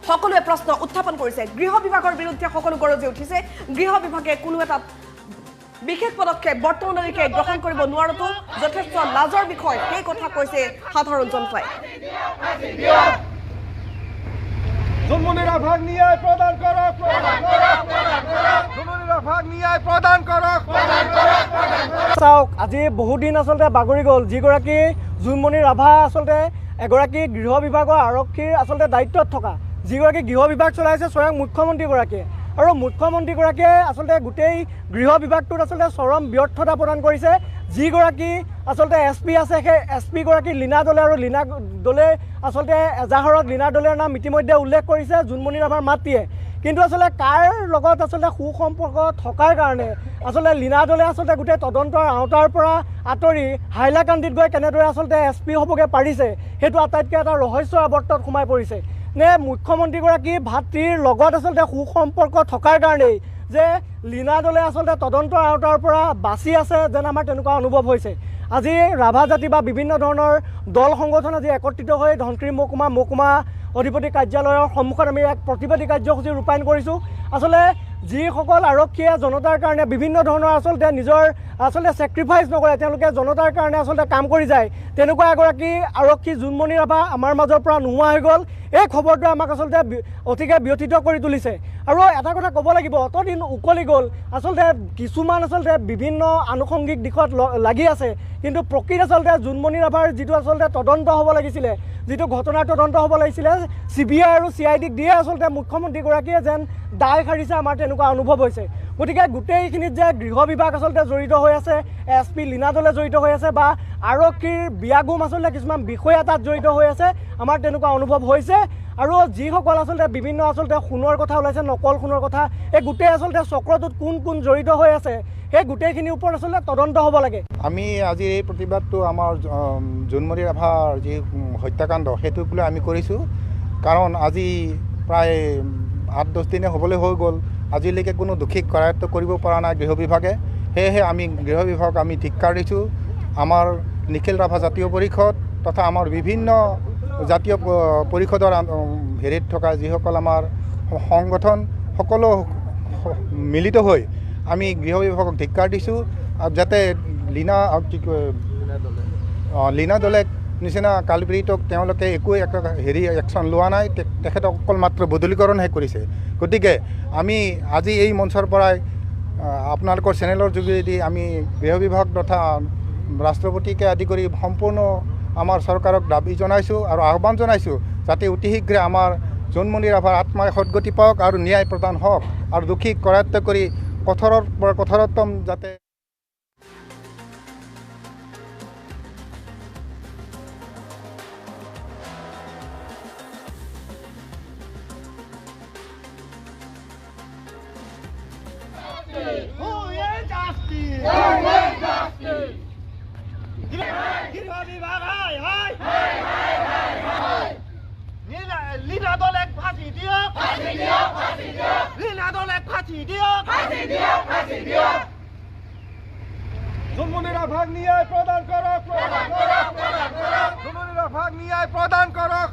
সকলোৱে প্ৰশ্ন উত্থাপন কৰিছে। গৃহ বিভাগৰ বিৰুদ্ধে সকলো গৰজি উঠিছে। গৃহ বিভাগে কোনো এটা বিশেষ পদক্ষেপ বৰ্তমানলৈকে গ্ৰহণ কৰিব নোৱাৰাটো যথেষ্ট লাজৰ বিষয়, সেই কথা কৈছে সাধাৰণ জনতাই। জোনমণি ৰাভাক ন্যায় প্ৰদান কৰক, জোনমণি ৰাভাক ন্যায় প্ৰদান কৰক। চাওক, আজি বহুদিন আচলতে বাগৰি গ'ল। যিগৰাকী জোনমণি ৰাভা আচলতে এগৰাকী গৃহ বিভাগৰ আৰক্ষীৰ আচলতে দায়িত্বত থকা, যিগৰাকী গৃহ বিভাগ চলাইছে স্বয়ং মুখ্যমন্ত্ৰীগৰাকীয়ে, আৰু মুখ্যমন্ত্ৰীগৰাকীয়ে আচলতে গোটেই গৃহ বিভাগটোত আচলতে চৰম ব্যৰ্থতা প্ৰদান কৰিছে। যিগৰাকী আচলতে এছ পি আছে, সেই এছ পিগৰাকী লীনা দলে, আৰু লীনা দলে আচলতে এজাহাৰত লীনা দলেৰ নাম ইতিমধ্যে উল্লেখ কৰিছে জোনমণি ৰাভাৰ মাতৃয়ে। কিন্তু আচলতে কাৰ লগত আচলতে সুসম্পৰ্ক থকাৰ কাৰণে আচলতে লীনা দলে আচলতে গোটেই তদন্তৰ আওতাৰ পৰা আঁতৰি হাইলাকান্দিত গৈ কেনেদৰে আচলতে এছ পি হ'বগৈ পাৰিছে, সেইটো আটাইতকৈ এটা ৰহস্যৰ আৱৰ্তত সোমাই পৰিছে। নে মুখ্যমন্ত্ৰীগৰাকী ভাতৃৰ লগত আচলতে সুসম্পৰ্ক থকাৰ কাৰণেই যে লীনা দলে আচলতে তদন্তৰ আওতাৰ পৰা বাচি আছে যেন আমাৰ তেনেকুৱা অনুভৱ হৈছে। আজি ৰাভা জাতি বা বিভিন্ন ধৰণৰ দল সংগঠন আজি একত্ৰিত হৈ ধনশিৰি মহকুমা অধিপতি কাৰ্যালয়ৰ সন্মুখত আমি এক প্ৰতিবাদী কাৰ্যসূচী ৰূপায়ণ কৰিছোঁ। আচলতে যিসকল আৰক্ষীয়ে জনতাৰ কাৰণে বিভিন্ন ধৰণৰ আচলতে নিজৰ আচলতে ছেক্ৰিফাইচ নকৰে, তেওঁলোকে জনতাৰ কাৰণে আচলতে কাম কৰি যায়, তেনেকুৱা এগৰাকী আৰক্ষী জোনমণি ৰাভা আমাৰ মাজৰ পৰা নোহোৱা হৈ গ'ল। এই খবৰটোৱে আমাক আচলতে অতিকে ব্যথিত কৰি তুলিছে। আৰু এটা কথা ক'ব লাগিব, অতদিন উকলি গ'ল, আচলতে কিছুমান আচলতে বিভিন্ন আনুষংগিক দিশত লাগি আছে, কিন্তু প্ৰকৃত আচলতে জোনমণি ৰাভাৰ যিটো আচলতে তদন্ত হ'ব লাগিছিলে, যিটো ঘটনাৰ তদন্ত হ'ব লাগিছিলে, চি বি আই আৰু চি I ডিক দিয়ে আচলতে মুখ্যমন্ত্ৰীগৰাকীয়ে যেন দায় সাৰিছে, আমাৰ তেনেকুৱা অনুভৱ হৈছে। গতিকে গোটেইখিনিত যে গৃহ বিভাগ আচলতে জড়িত হৈ আছে, এছ পি লীনা দলে জড়িত হৈ আছে, বা আৰক্ষীৰ বিয়াগুম আচলতে কিছুমান বিষয়া তাত জড়িত হৈ আছে, আমাৰ তেনেকুৱা অনুভৱ হৈছে। আৰু যিসকল আচলতে বিভিন্ন আচলতে সোণৰ কথা ওলাইছে, নকল সোণৰ কথা, এই গোটেই আচলতে চক্ৰটোত কোন কোন জড়িত হৈ আছে, সেই গোটেইখিনিৰ ওপৰত আচলতে তদন্ত হ'ব লাগে। আমি আজিৰ এই প্ৰতিবাদটো আমাৰ জোনমণি ৰাভাৰ যি হত্যাকাণ্ড সেইটোক লৈ আমি কৰিছোঁ। কাৰণ আজি প্ৰায় 8-10 দিনে হ'বলৈ হৈ গ'ল, আজিলৈকে কোনো দোষীক কৰায়ত্ব কৰিব পৰা নাই গৃহ বিভাগে। সেয়েহে আমি গৃহ বিভাগক আমি ধিক্কাৰ দিছোঁ। আমাৰ নিখিল ৰাভা জাতীয় পৰিষদ তথা আমাৰ বিভিন্ন জাতীয় পৰিষদৰ হেৰিত থকা যিসকল আমাৰ সংগঠন সকলো মিলিত হৈ আমি গৃহ বিভাগক ধিক্কাৰ দিছোঁ, যাতে লীনা কি কয় লীনা দলেক নিচিনা কালপ্ৰীতক তেওঁলোকে একো হেৰি একশ্যন লোৱা নাই, তেখেতক অকল মাত্ৰ বদলীকৰণহে কৰিছে। গতিকে আমি আজি এই মঞ্চৰ পৰাই আপোনালোকৰ চেনেলৰ যোগেদি আমি গৃহ বিভাগ তথা ৰাষ্ট্ৰপতিকে আদি কৰি সম্পূৰ্ণ আমাৰ চৰকাৰক দাবী জনাইছোঁ আৰু আহ্বান জনাইছোঁ যাতে অতি শীঘ্ৰে আমাৰ জোনমণি ৰাভাৰ আত্মাই সদগতি পাওক আৰু ন্যায় প্ৰদান হওক আৰু দোষীক কৰায়ত্ব কৰি কঠোৰৰ পৰা কঠোৰতম যাতে লীনা দলেক ফাঁসি দিয়ক, লীনা দলেক ফাঁসি দিয়ক, জোনমণি ৰাভাক ন্যায় প্ৰদান কৰক, জোনমণি ৰাভাক ন্যায় প্ৰদান কৰক।